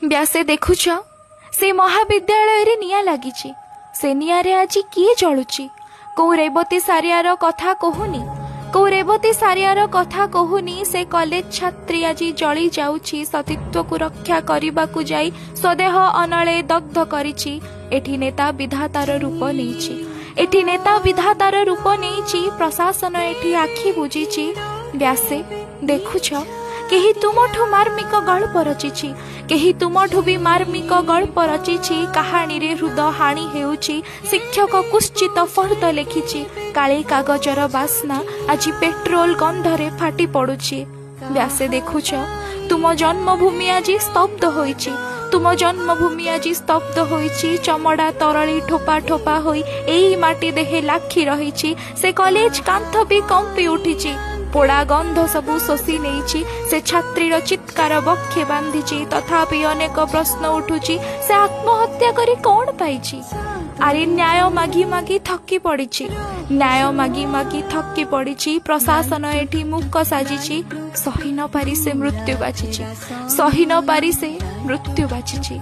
ବ୍ୟାସେ ଦେଖୁଛ, ସେ ମହାବିଦ୍ୟାଳୟରେ ନିଆଁ ଲାଗିଛି। ସେ ନିଆଁରେ ଆଜି କିଏ ଜଳୁଛି? କୋଉ ରେବତୀ ସାରିଆର କଥା କହୁନି, କୋଉ ରେବତୀ ସାରିଆର କଥା କହୁନି। ସେ କଲେଜ ଛାତ୍ରୀ ଆଜି ଜଳି ଯାଉଛି, ସତୀତ୍ୱକୁ ରକ୍ଷା କରିବାକୁ ଯାଇ ସ୍ୱଦେହ ଅନଳେ ଦଗ୍ଧ କରିଛି। ଏଠି ନେତା ବିଧାତାର ରୂପ ନେଇଛି, ଏଠି ନେତା ବିଧାତାର ରୂପ ନେଇଛି, ପ୍ରଶାସନ ଏଠି ଆଖି ବୁଜିଛି। ବ୍ୟାସେ ଦେଖୁଛ, କେହି ତୁମଠୁ ମାର୍ମିକ ଗଳ୍ପ ରଚିଛି, କେହି ତୁମଠୁ ବି ମାର୍ମିକ ଗଳ୍ପ ରଚିଛି। କାହାଣୀରେ ହୃଦ ହାଣି ହେଉଛି, ଶିକ୍ଷକ କୁଶ୍ଚିତ ଫର୍ଦ୍ଦ ଲେଖିଛି। କାଳେ କାଗଜର ବାସ୍ନା ଆଜି ପେଟ୍ରୋଲ ଗନ୍ଧରେ ଫାଟି ପଡୁଛି। ବ୍ୟାସେ ଦେଖୁଛ, ତୁମ ଜନ୍ମଭୂମି ଆଜି ସ୍ତବ୍ଧ ହୋଇଛି, ତୁମ ଜନ୍ମଭୂମି ଆଜି ସ୍ତବ୍ଧ ହୋଇଛି। ଚମଡ଼ା ତରଳି ଠୋପା ଠୋପା ହୋଇ ଏଇ ମାଟି ଦେହେ ଲାଖି ରହିଛି। ସେ କଲେଜ କାନ୍ଥ ବି କମ୍ପି ଉଠିଛି, ପୋଡ଼ା ଗନ୍ଧ ସବୁ ଶୋଷି ନେଇଛି। ସେ ଛାତ୍ରୀର ଚିତ୍କାର ବକ୍ଷେ ବାନ୍ଧିଛି, ତଥାପି ଅନେକ ପ୍ରଶ୍ନ ଉଠୁଛି, ସେ ଆତ୍ମହତ୍ୟା କରି କଣ ପାଇଛି? ଆରେ ନ୍ୟାୟ ମାଗି ମାଗି ଥକି ପଡ଼ିଛି, ନ୍ୟାୟ ମାଗି ମାଗି ଥକି ପଡ଼ିଛି। ପ୍ରଶାସନ ଏଠି ମୂକ ସାଜିଛି, ସହି ନ ପାରି ସେ ମୃତ୍ୟୁ ବାଛିଛି, ସହି ନ ପାରି ସେ ମୃତ୍ୟୁ ବାଛିଛି।